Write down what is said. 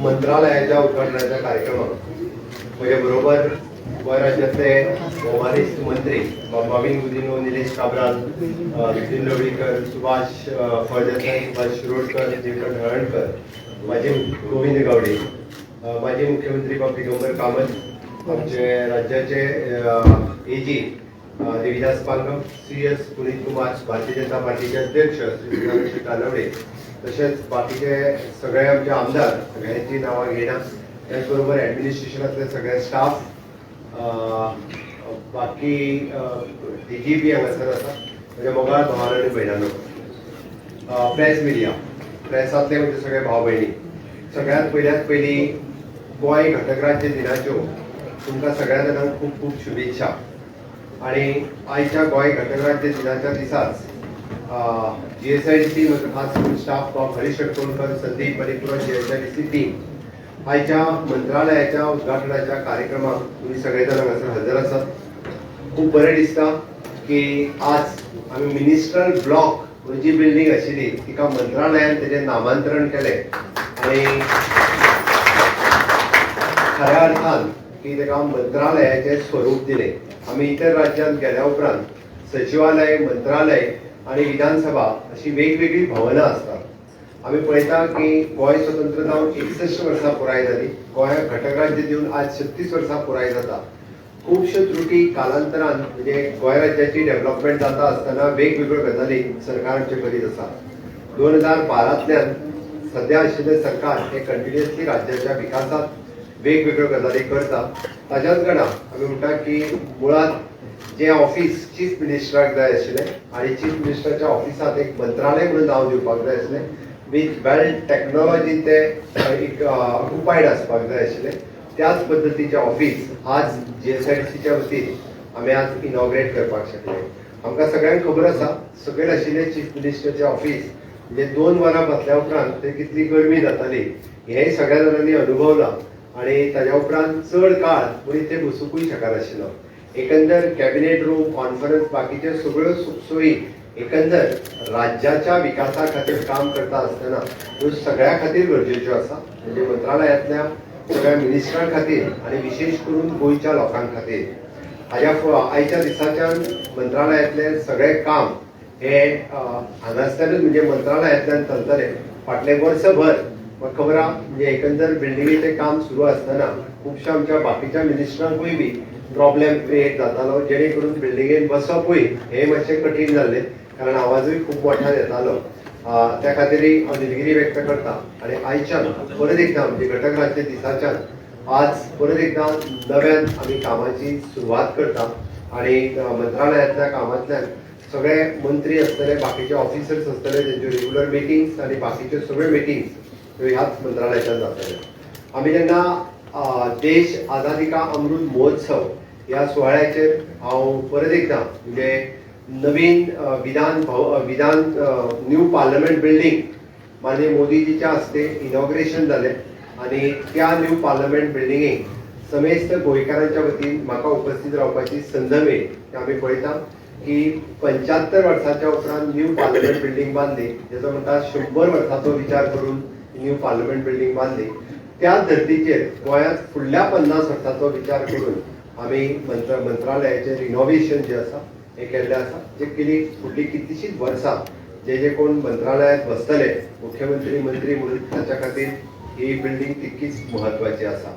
मंत्रालयाच्या उद्घाटनाच्या कार्यक्रमाक म्हजे बरोबर गोंय राज्यातले भोवमानेस्त मंत्री मॉवीन गुदिन्हो, निलेश काब्राल, नितीन ढवळीकर, सुभाष फळदेसाय, सुभाष शिरोडकर, निळकंठ हळर्णकर, माजी गोविंद गावडे, माजी मुख्यमंत्री बाब दिगंबर कामत, आमचे राज्याचे एजी देविदास पांगम, सी एस पुनीत कुमार, भारतीय जनता पार्टीचे अध्यक्ष श्री सुधाकर तालवडे, तशेंच बाकीचे सगळे आमचे आमदार, सगळ्यांची नांवां घेयना. त्याच बरोबर ॲडमिनिस्ट्रेशनातले सगळे स्टाफ, बाकी डीजीपी हांगासर आसा. म्हज्या मोगाळ भावान आनी भयणांनो, प्रेस मिडिया, प्रेसांतले म्हणजे सगळे भाव भयणी, सगळ्यात पयल्यात पयलीं गोंय घटक राज्य दिनाच्यो तुमकां सगळ्या जाणांक खूब खूब शुभेच्छा. आणि आयच्या गोंय घटक राज्य दिनाच्या दिसाच जीएसआयडीसी म्हजो खास स्टाफ बाब हरीश अटकोणकर, संदीप आनी पुरो जीएसआयडीसी टीम, आयच्या मंत्रालयाच्या उद्घाटनाच्या कार्यक्रमाक तुमी सगळे जाण हांगासर हजर आसात. खूब बरें दिसता की आज आमी मिनिस्ट्रल ब्लॉक म्हणून जी बिल्डींग आशिल्ली तिका मंत्रालयान तेजें नामांतरण केलें आनी खऱ्या अर्थान की ताका मंत्रालयाचें स्वरूप दिलें. आमी इतर राज्यांत गेल्या उपरांत सचिवालय, मंत्रालय आनी विधानसभा अशी वेगवेगळी भवनां आसतात. आमी पळयता की गोंय स्वतंत्र जावन 61 वर्सां पुराय जाली. गोंयाक घटक राज्य दिवन आज 36 वर्सां पुराय जाता. खुबश्यो त्रुटी कालांतरान, म्हणजे गोंय राज्याची डेव्हलपमेंट जाता आसतना वेगवेगळ्यो गजाली सरकार आमचे करीत आसा. 2012तल्यान सध्या आशिल्लें सरकार हे कंटिन्युअसली राज्याच्या विकासात वेगवेगळ्यो गजाली करता. ताच्याच गणा आमी म्हणटा की मुळात जे ऑफिस चीफ मिनिस्टराक जाय आशिल्लें आनी चीफ मिनिस्टराच्या ऑफिसांत एक मंत्रालय म्हणून नांव दिवपाक जाय आसलें, विथ वेल टॅक्नॉलॉजी ते एक ऑक्युपायड आसपाक जाय आशिल्लें, त्याच पद्दतीचें ऑफिस आज जीएसआयडीसीच्या वतीन आमी आज इनॉग्रेट करपाक शकले. आमकां सगळ्यांक खबर आसा, सकयल आशिल्लें चीफ मिनिस्टरचें ऑफिस म्हणजे 2 वरां बसल्या उपरांत थंय कितली गरमी जाताली हेंय सगळ्या जाणांनी अनुभवलां आनी ताज्या उपरांत चड काळ मनीस थंय बसुंकूय शकनाशिल्लो. एकंदर कॅबिनेट रूम, कॉन्फरन्स, बाकीच्यो सगळ्यो सुखसोयी, एकंदर राज्याच्या विकासा खातीर काम करता आसतना ह्यो सगळ्या खातीर गरजेच्यो आसा, म्हणजे मंत्रालयांतल्या सगळ्या मिनिस्टरां खातीर आनी विशेश करून गोंयच्या लोकां खातीर. हाज्या आयच्या दिसाच्यान मंत्रालयांतलें सगळें काम हे हांगासरल्यानूच, म्हणजे मंत्रालयांतल्यान चलतलें. फाटलें वर्सभर म्हाका खबर आहा, म्हणजे एकंदर बिल्डिंगेचें काम सुरू आसतना खुबश्या आमच्या बाकीच्या मिनिस्टरांकूय बी प्रॉब्लेम क्रिएट जातालो, जेणे करून बिल्डिंगेन बसपूय हें मातशें कठीण जाल्लें, कारण आवाजूय खूब मोठ्यान येतालो. त्या खातीरय हांव दिलगिरी व्यक्त करता. आनी आयच्यान परत एकदां, म्हणजे घटक राज्य दिसाच्यान आज परत एकदां नव्यान आमी कामाची सुरवात करता आनी मंत्रालयांतल्या कामांतल्यान सगळे मंत्री आसतले, बाकीचे ऑफिसर्स आसतले, तेंच्यो रेग्युलर मिटिंग्स आनी बाकीच्यो सगळ्यो मिटिंग्स ह्यो ह्याच मंत्रालयाच्यान जातले. आमी जेन्ना देश आझादी का अमृत महोत्सव ह्या सुवाळ्याचेर हांव परत एकदां, म्हणजे नवीन विधान भव विधान न्यू पार्लमेंट बिल्डींग माननीय मोदीजीच्या हस्ते इनॉग्रेशन जालें आनी त्या न्यू पार्लमेंट बिल्डिंगेक समेस्त गोंयकारांच्या वतीन म्हाका उपस्थित रावपाची संद मेळ्ळी. ते आमी पळयता की 75 वर्साच्या उपरांत न्यू पार्लमेंट बिल्डींग बांदली, जेजो म्हणटा 100 वर्साचो विचार करून न्यू पार्लमेंट बिल्डींग बांदली. त्याच धर्तीचेर गोंयांत फुडल्या 50 वर्साचो विचार करून आमी मंत्रालयाचें रिनोव्हेशन जें आसा हें केल्लें आसा, जें केली फुडलीं कितलींशींच वर्सां जे जे कोण मंत्रालयात बसतले मुख्यमंत्री, मंत्री म्हणून, ताच्या खातीर ही बिल्डींग तितकीच म्हत्वाची आसा.